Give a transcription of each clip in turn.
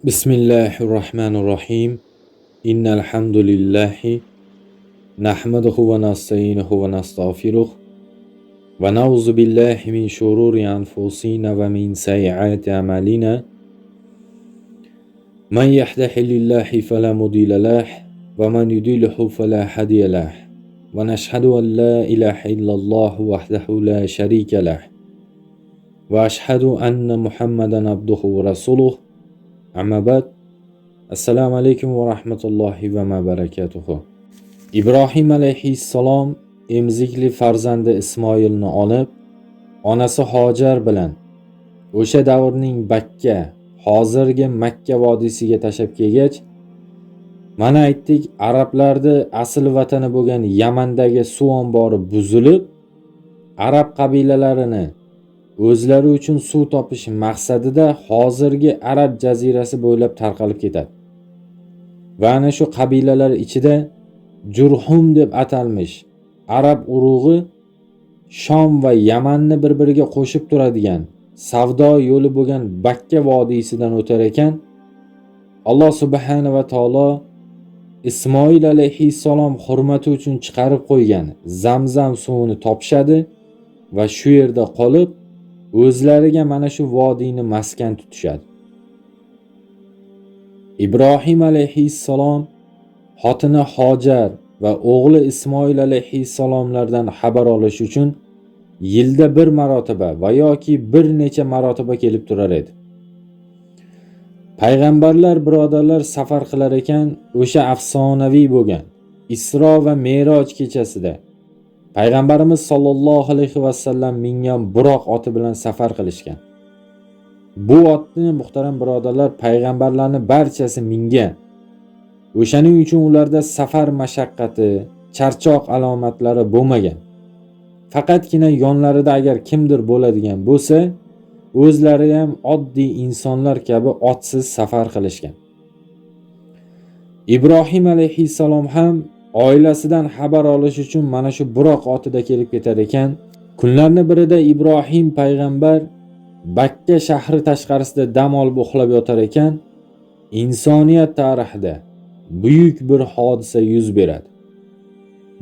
Bismillahirrohmanirrohim. Innal hamdulillah nahmaduhu va nasta'inuhu va nastag'firuh va na'udzu billahi min shururi anfusina va min sayyiati a'malina. Man yahdihillahu fala mudilla lah va man yudlilhu fala hadiya lah. Va nashhadu an la ilaha illalloh wahdahu la sharika lah. Va ashhadu anna Muhammadan abduhu va rasuluh. Amma ba'd. Assalomu alaykum va rahmatullohi va barakatuhu. Ibrohim alayhissalom emizikli farzandi Ismoilni olib, onasi Hojar bilan o'sha davrning Bakka, hozirgi Makka vodiysiga tashlab kelgach, mana aytdik, arablarni asl vatani bo'lgan Yamandagi suv ombori buzilib, arab qabilalarini o'zlari uchun suv topish maqsadida hozirgi arab jazirasi bo'ylab tarqalib ketadi. Va ana shu qabilalar ichida Jurhum deb atalmish arab urug'i Shom va Yamanni bir-biriga qo'shib turadigan savdo yo'li bo'lgan Bakka vodiysidan o'tar ekan, Alloh subhanahu va taolo Ismoil alayhissalom hurmati uchun chiqarib qo'ygan Zamzam suvini topishadi va shu yerda qolib o'zlariga mana shu vodiyni maskan tutishadi. Ibrohim alayhissalom xotini Hojar va o'g'li Ismoil alayhissalomlardan xabar olish uchun yilda bir marotaba va yoki bir necha marotaba kelib turar edi. Payg'ambarlar birodarlar safar qilar ekan, o'sha afsonaviy bo'lgan Isro va Meroj kechasida Payg'ambarimiz sollallohu alayhi vasallam mingan Buroq oti bilan safar qilishgan. Bu otni muhtaram birodarlar payg'ambarlarning barchasi mingan. O'shaning uchun ularda safar mashaqqati, charchoq alomatlari bo'lmagan. Faqatgina yonlarida agar kimdir bo'ladigan bo'lsa, o'zlari ham oddiy insonlar kabi otsiz safar qilishgan. Ibrohim alayhissalom ham oilasidan xabar olish uchun mana shu Buroq otida kelib ketar ekan. Kunlarning birida Ibrohim payg'ambar Bakka shahri tashqarisida dam olib uxlab yotar ekan, insoniyat tarixida buyuk bir hodisa yuz beradi.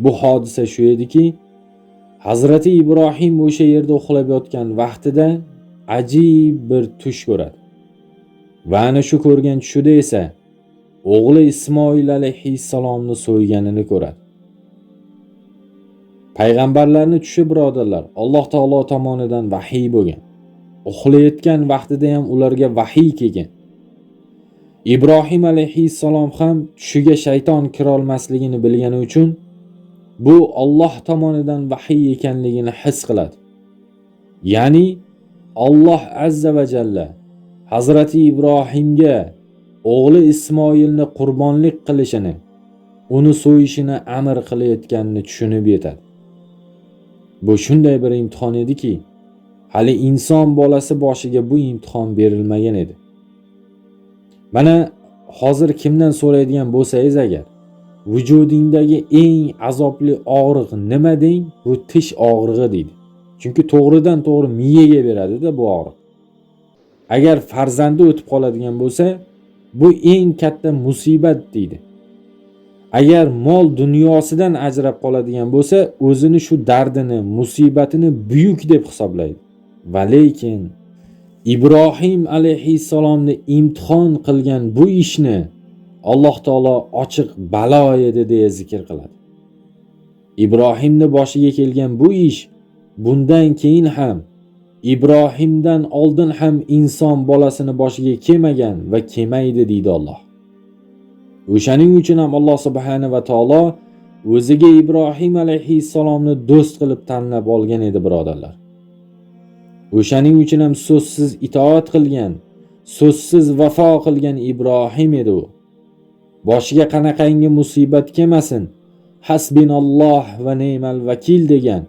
Bu hodisa shu ediki, Hazrati Ibrohim o'sha yerda uxlab yotgan vaqtida ajib bir tush ko'radi. Va ana shu ko'rgan tushida esa o'g'li Ismoil alayhissalomni so'yganini ko'radi. Payg'ambarlarning tushi birodarlar Alloh taolo tomonidan vahiy bo'lgan. Uxlayotgan vaqtida ham ularga vahiy kelgan. Ibrohim alayhissalom ham tushiga shayton kirolmasligini bilgani uchun bu Alloh tomonidan vahiy ekanligini his qiladi. Ya'ni Alloh azza va jalla Hazrati Ibrohimga o'g'li Ismoilni qurbonlik qilishini, uni so'yishini amr qilayotganini tushunib yetadi. Bu shunday bir imtihon ediki, hali inson bolasi boshiga bu imtihon berilmagan edi. Mana hozir kimdan so'raydigan bo'lsangiz agar, vujudingdagi eng azobli og'riq nima deng, bu tish og'rig'i deydi. Chunki to'g'ridan to'g'ri miyaga beradi-da bu og'riq. Agar farzandi o'tib qoladigan bo'lsa, bu eng katta musibat deydi. Agar mol dunyosidan ajrab qoladigan bo'lsa, o'zini shu dardini, musibatini buyuk deb hisoblaydi. Va lekin Ibrohim alayhissalomni imtihon qilgan bu ishni Alloh taolo ochiq balo edi deya zikr qiladi. Ibrohimni boshiga kelgan bu ish bundan keyin ham Ibrohimdan oldin ham inson bolasini boshiga kelmagan va kelmaydi deydi Alloh. O'shaning uchun ham Alloh subhanahu va taolo o'ziga Ibrohim alayhissalomni do'st qilib tanlab olgan edi birodarlar. O'shaning uchun ham so'zsiz itoat qilgan, so'zsiz vafo qilgan Ibrohim edi u. Boshiga qanaqangi musibat kelmasin, hasbinalloh va ne'mal vakil degan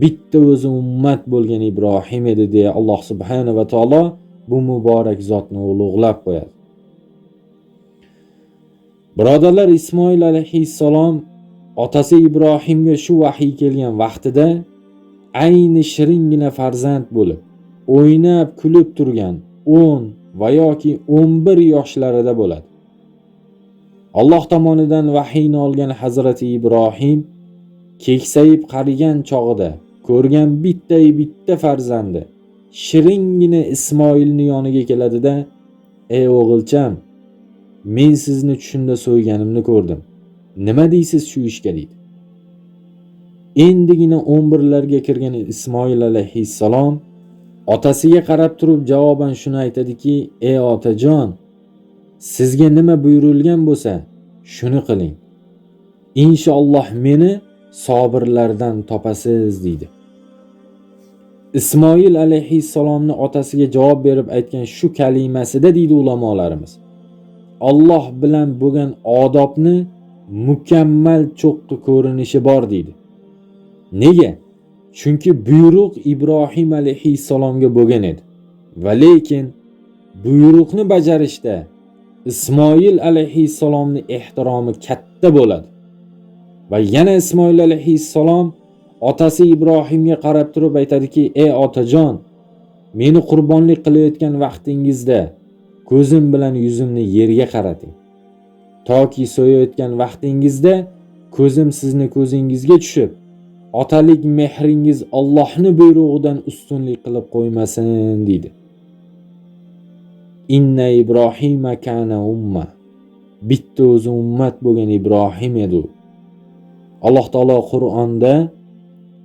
bitta o'zi ummat bo'lgan Ibrohim edi deya Alloh subhanahu va taolo bu muborak zotni ulug'lab qo'yadi. Birodarlar, Ismoil alayhissalom otasi Ibrohimga shu vahiy kelgan vaqtida ayni shiringina farzand bo'lib, o'ynab kulib turgan 10, va yoki 11 yoshlarida bo'ladi. Alloh tomonidan vahiyni olgan Hazrati Ibrohim keksayib qarigan chog'ida ko'rgan bitta farzandi shiringina Ismoilni yoniga keladida, "Ey o'g'ilcham, men sizni tushimda so'yganimni ko'rdim. Nima deysiz shu ishga?" deydi. Endigina 11larga kirgan Ismoil alayhissalom otasiga qarab turib javoban shuni aytadiki, "Ey otajon, sizga nima buyurilgan bo'lsa, shuni qiling. Inshaalloh meni sobirlardan topasiz" deydi. Ismoil alayhissalomni otasiga javob berib aytgan shu kalimasida deydi ulamolarimiz, Alloh bilan bo'lgan odobni mukammal cho'qqi ko'rinishi bor deydi. Nega? Chunki buyruq Ibrohim alayhissalomga bo'lgan edi. Va lekin buyruqni bajarishda Ismoil alayhissalomni ehtiromi katta bo'ladi. Va yana Ismoil alayhissalom otasi Ibrohimga qarab turib aytadiki, "Ey otajon, meni qurbonlik qilayotgan vaqtingizda ko'zim bilan yuzimni yerga qarating. Toki so'yayotgan vaqtingizda ko'zim sizni ko'zingizga tushib, otalik mehringiz Allohni buyrug'idan ustunlik qilib qo'ymasin" deydi. Inna Ibrohima kana umma. Bitta o'zi ummat bo'lgan Ibrohim edi u. Alloh taolo Qur'onda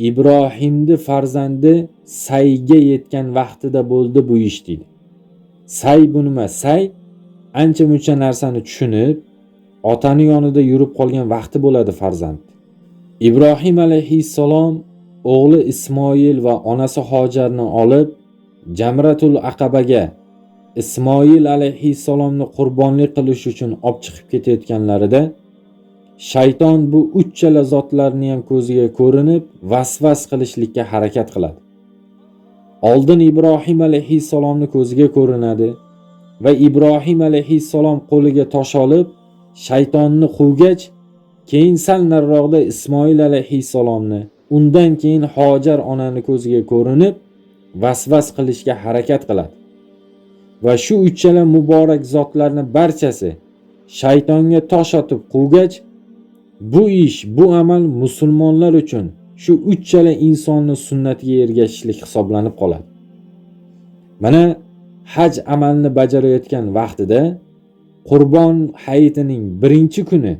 Ibrohimni farzandi sayga yetgan vaqtida bo'ldi bu ish deydi. Say bu nima? Say ancha muncha narsani tushunib, otani yonida yurib qolgan vaqti bo'ladi farzand. Ibrohim alayhissalom o'g'li Ismoil va onasi Hojarni olib Jamratul Aqabaga Ismoil alayhissalomni qurbonlik qilish uchun olib chiqib ketayotganlarida shayton bu uchala zotlarni ham ko'ziga ko'rinib vasvas qilishlikka harakat qiladi. Oldin Ibrohim alayhissalomni ko'ziga ko'rinadi va Ibrohim alayhissalom qo'liga tosh olib shaytonni quvgach, keyin sal nariroqda Ismoil alayhissalomni, undan keyin Hojar onani ko'ziga ko'rinib vasvas qilishga harakat qiladi. Va shu uchala muborak zotlarni barchasi shaytonga tosh otib quvgach, bu ish, bu amal musulmonlar uchun shu uchala insonni sunnatiga ergashishlik hisoblanib qoladi. Mana haj amalini bajarayotgan vaqtida Qurbon hayitining birinchi kuni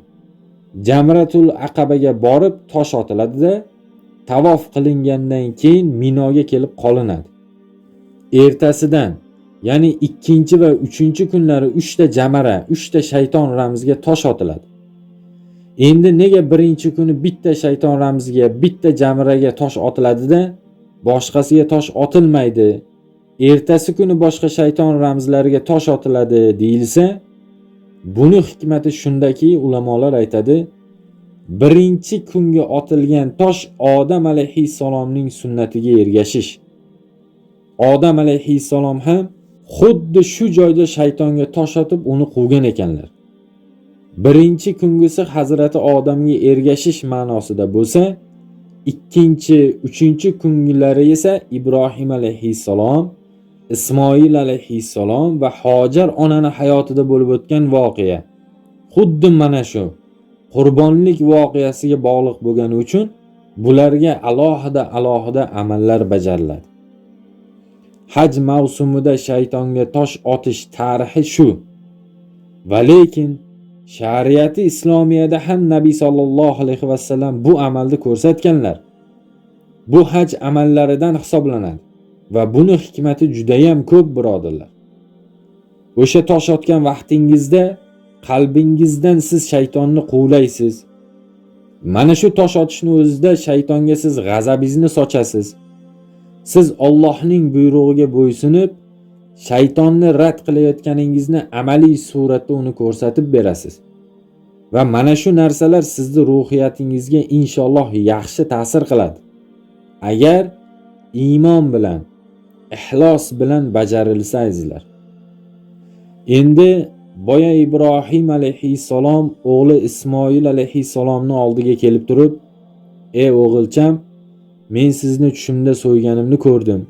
Jamratul Aqabaga borib tosh otiladi-da, tavof qilingandan keyin Minoga kelib qolinadi. Ertasidan, ya'ni ikkinchi va uchinchi kunlari 3 ta jamara, 3 ta shayton ramziga tosh otiladi. Endi nega birinchi kuni bitta shayton ramziga, bitta jamraga tosh otiladi-da, boshqasiga tosh otilmaydi? Ertasi kuni boshqa shayton ramzlariga tosh otiladi deyilsa, buni hikmati shundaki, ulamolar aytadi, birinchi kunga otilgan tosh Odam alayhissalomning sunnatiga ergashish. Odam alayhissalom ham xuddi shu joyda shaytonga tosh otib uni quvgan ekanlar. Birinchi kungisi Hazrati Odamga ergashish ma'nosida bo'lsa, ikkinchi, uchinchi kungilari esa Ibrohim alayhissalom, Ismoil alayhissalom va Hojar onani hayotida bo'lib o'tgan voqea. Xuddi mana shu qurbonlik voqeasiga bog'liq bo'lgani uchun bularga alohida alohida amallar bajariladi. Haj mavsumida shaytonga tosh otish tarixi shu. Va lekin shariati islomiyada ham Nabiy sallallohu alayhi vasallam bu amalni ko'rsatganlar. Bu haj amallaridan hisoblanadi va buni hikmati juda ham ko'p, birodarlar. O'sha tosh otgan vaqtingizda qalbingizdan siz shaytonni quvlaysiz. Mana shu tosh otishni o'zida shaytonga siz g'azabingizni sochasiz. Siz Allohning buyrug'iga bo'ysunib, shaytonni rad qilayotganingizni amaliy suratda uni ko'rsatib berasiz. Va mana shu narsalar sizni ruhiyatingizga inshaalloh yaxshi ta'sir qiladi. Agar iymon bilan, ixlos bilan bajarilsa, azizlar. Endi boya Ibrohim alayhissalom o'g'li Ismoil alayhissalomni oldiga kelib turib, "Ey o'g'ilcham, men sizni tushimda so'yganimni ko'rdim.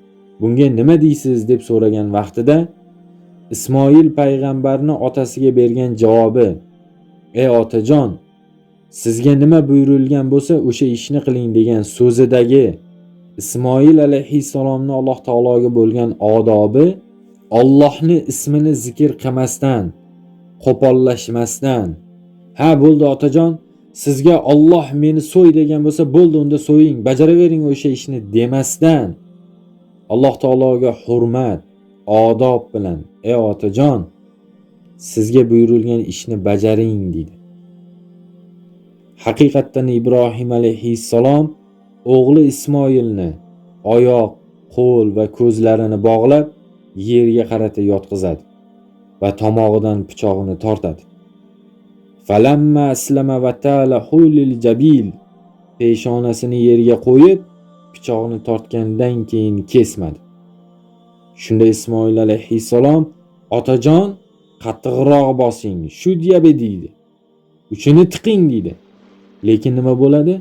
Bunga nima deysiz?" deb so'ragan vaqtida Ismoil payg'ambarni otasiga bergan javobi: "Ey otajon, sizga nima buyurilgan bo'lsa o'sha ishni qiling" degan so'zidagi Ismoil alayhissalomni Alloh taologa bo'lgan odobi, Allohni ismini zikr qilmasdan, qo'pollashmasdan, ha bo'ldi otajon, sizga Alloh meni so'y degan bo'lsa bo'ldi, unda so'ying, bajaravering o'sha ishni demasdan, Alloh taologa hurmat, odob bilan, ey otajon, sizga buyurilgan ishni bajaring deydi. Haqiqatdan Ibrohim alayhissalom o'g'li Ismoilni oyoq, qo'l va ko'zlarini bog'lab yerga qarata yotqizadi va tomog'idan pichog'ini tortadi. Falamma aslama va talahu lil jabil, peshonasini yerga qo'yib pichog'ini tortgandan keyin kesmadi. Shunda Ismoil alayhissalom: "Otajon, qattiqroq bosing, shu diyabe" deydi. "Uchini tiqing" deydi. Lekin nima bo'ladi?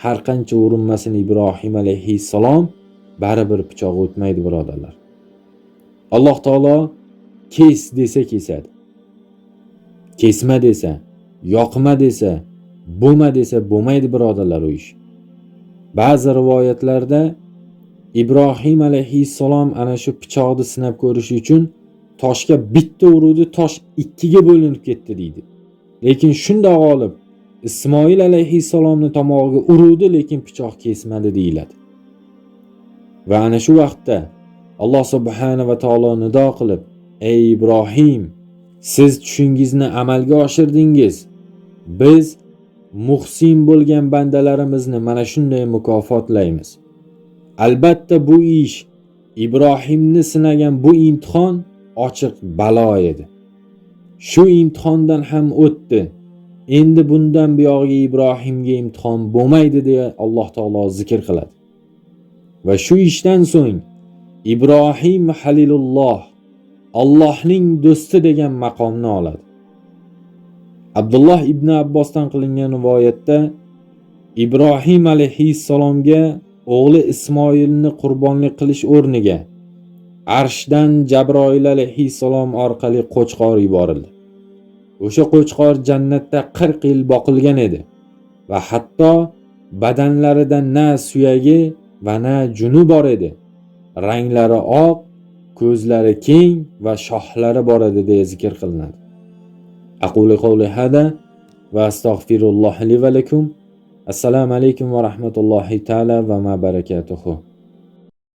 Har qancha urinmasin Ibrohim alayhissalom baribir pichoq o'tmaydi, birodarlar. Alloh taolo kes desa kesadi. Kesma desa, yoqma desa, bo'lma desa bo'lmaydi, birodarlar, u ish. Ba'zi rivoyatlarda Ibrohim alayhissalom ana shu pichoqni sinab ko'rish uchun toshga bitta uruvdi, tosh ikkiga bo'linib ketdi deydi. Lekin shundoq olib Ismoil alayhissalomni tomog'iga uruvdi, lekin pichoq kesmadi deyiladi. Va ana shu vaqtda Alloh subhanahu va taolo nido qilib: "Ey Ibrohim, siz tushingizni amalga oshirdingiz. Biz muhsin bo'lgan bandalarimizni mana shunday mukofotlaymiz. Albatta bu ish, Ibrohimni sinagan bu imtihon ochiq balo edi. Shu imtihondan ham o'tdi. Endi bundan buyog'iga Ibrohimga imtihon bo'lmaydi" deya Alloh taolo zikr qiladi. Va shu ishdan so'ng Ibrohim Halilulloh, Allohning do'sti degan maqomni oladi. Abdulloh ibn Abbosdan qilingan rivoyatda Ibrohim alayhissalomga o'g'li Ismoilni qurbonlik qilish o'rniga arshdan Jabroil alayhissalom orqali qo'chqor yuborildi. O'sha qo'chqor jannatda 40 yil boqilgan edi va hatto badanlarida na suyagi va na juni bor edi. Ranglari oq, ko'zlari keng va shoxlari bor edi deya zikr qilinadi. Aqulu qawli hada va astag'firulloh li va lakum. Assalomu alaykum va rahmatullohi taala va ma barakatuhu.